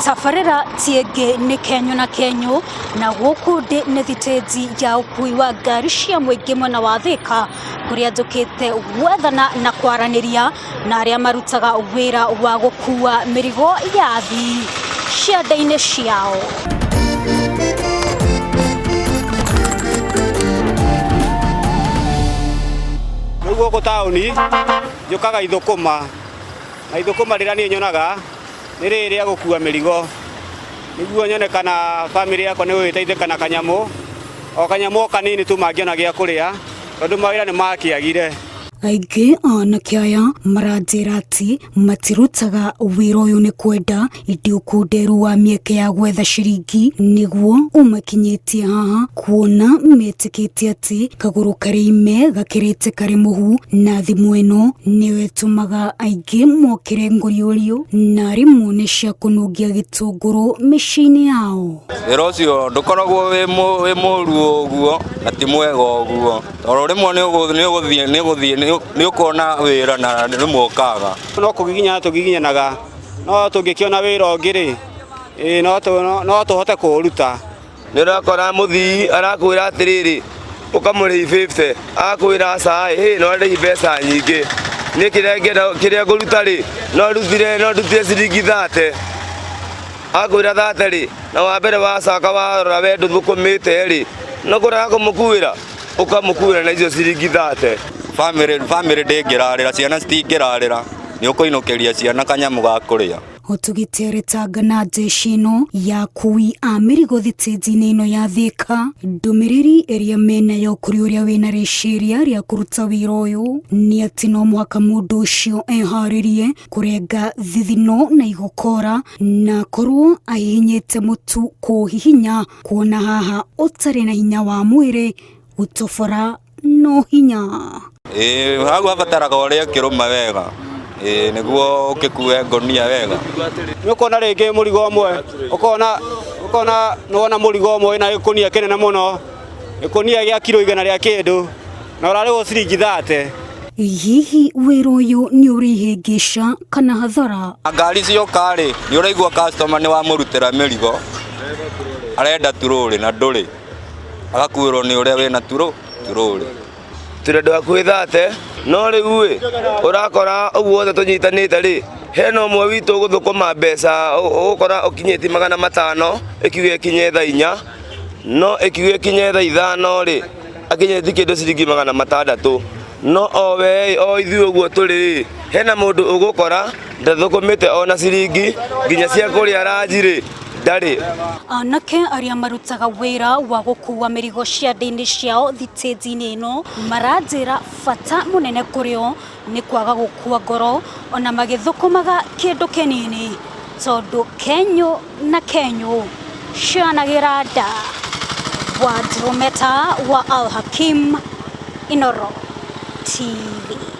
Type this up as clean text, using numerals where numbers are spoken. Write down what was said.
Tabarĩra ti ĩngĩ nĩ kenyũ na kenyũ, na gũkũ ndĩ nĩ thitĩnji ya ũkui wa ngari cia mũingĩ mwena wa Thĩka, kũrĩa njũkĩte gwethana na kwaranĩria na arĩa marutaga wĩra wa gũkua mĩrigo ya athii ciande-inĩ ciao. Rĩu gũkũ taũni njũkaga ithũkũma na ithũkũma rĩrĩa niĩ nyonaga nĩ rĩrĩ rĩa gũkua mĩrigo nĩguo nyone kana bamĩrĩ yakwa nĩ gũgĩteithĩka na kanyamũ o kanyamũ o kanini tu mangĩona gĩa kũrĩa tondũ mawĩra nĩ makĩagire. Aingĩ a anake aya maranjĩra atĩ matirutaga wĩra ũyũ nĩ kwenda ĩndĩ ũkunderu wa mĩeke ya gwetha ciringi nĩguo ũmakinyĩtie haha kuona metĩkĩtie atĩ kagũrũ karĩ ime gakĩrĩte karĩ mũhu na thimũ ĩno nĩyo ĩtũmaga aingĩ mokĩre ngũriũriũ na rĩmwe nĩ cia kũnungia gĩtũngũrũ mĩciĩ-inĩ yao. Wĩra ũcio ndũkoragwo wĩ mũru ũguo na ti mwega ũguo tondũ rĩmwe nĩ ũgũthiĩ nĩ ũgũthiĩ nĩ ũkuona wĩra na rĩmwe ũkaga. No kũgiginyana tũgiginyanaga no tũngĩkĩona wĩra ũngĩ rĩ, ĩĩ no tũhote kũũruta. Nĩ ũrakora mũthii arakwĩra atĩrĩrĩ, ũkamũrĩhi 50, agakwĩra aca ĩ, hĩ no arĩhi mbeca nyingĩ, niĩ kĩrĩa ngĩenda kĩrĩa ngũruta rĩ, no ndutire no ndutire ciringi 30, akwĩra 30 rĩ, na wa mbere wacoka warora we ndũthũkũmĩte rĩ, no kũrega kũmũkuĩra, ũkamũkuĩra na icio ciringi 30. Bamĩrĩ bamĩrĩ ndĩngĩrarĩra, ciana citingĩrarĩra, nĩ ũkũinũkĩria ciana kanyamũ ga kũrĩa. Tũgĩteretanga na jeshi ĩno ya akui a mĩrigo thitĩnji-inĩ ĩno ya Thĩka, ndũmĩrĩri ĩrĩa menayo kũrĩ ũrĩa wĩna rĩciria rĩa kũruta wĩra ũyũ nĩ atĩ no mũhaka mũndũ ũcio eharĩrie kũrenga thithino na igokora na akorwo ahihinyĩte mũtu kũũhihinya kuona haha ũtarĩ na hinya wa mwĩrĩ gũtobora no hinya. Ĩĩ hau habataraga ũrĩa ũkĩrũma wega ĩĩ nĩguo ũkĩkue ngũnia wega. Nĩ ũkuona rĩngĩ mũrigo ũmwe ũkona ũkona nĩwona mũrigo ũmwe wĩna gĩkũnia kĩnene mũno gĩkũnia gĩa kiro igana rĩa kĩndũ na ũrarĩhwo ciringi 30. Hihi wĩra ũyũ nĩ ũrĩ ihĩngĩca kana hathara? Ngari cioka rĩ nĩ ũraigua customer nĩ wamũrutĩra mĩrigo arenda turũrĩ na ndũrĩ agakuĩrwo nĩ ũrĩa wĩna turũrĩ. Tũrĩ andũ hakuhĩ 30 no rĩu ĩ ũrakora ũguo othe tũnyitanĩte rĩ hena ũmwe witũ ũgũthũkũma mbeca ũgũkora ũkinyĩtie 500 ĩkiuga ĩkinye thaa 4 no ĩkiuga ĩkinye thaa 5 rĩ akinyĩtie kĩndũ ciringi 600 no o we o ithuĩ ũguo tũrĩ rĩ hena mũndũ ũgũkora ndathũkũmĩte ona ciringi nginya cia kũrĩa ranji rĩ ndarĩ. Anake arĩa marutaga wĩra wa gũkua mĩrigo ciande-inĩ ciao thitĩnji-inĩ ĩno maranjĩra bata mũnene kũrĩ o nĩ kwaga gũkua ngoro ona magĩthũkũmaga kĩndũ kĩnini tondũ kenyũ na kenyũ cionagĩra nda. Wa Ndrometa wa Al Hakim, Inooro TV.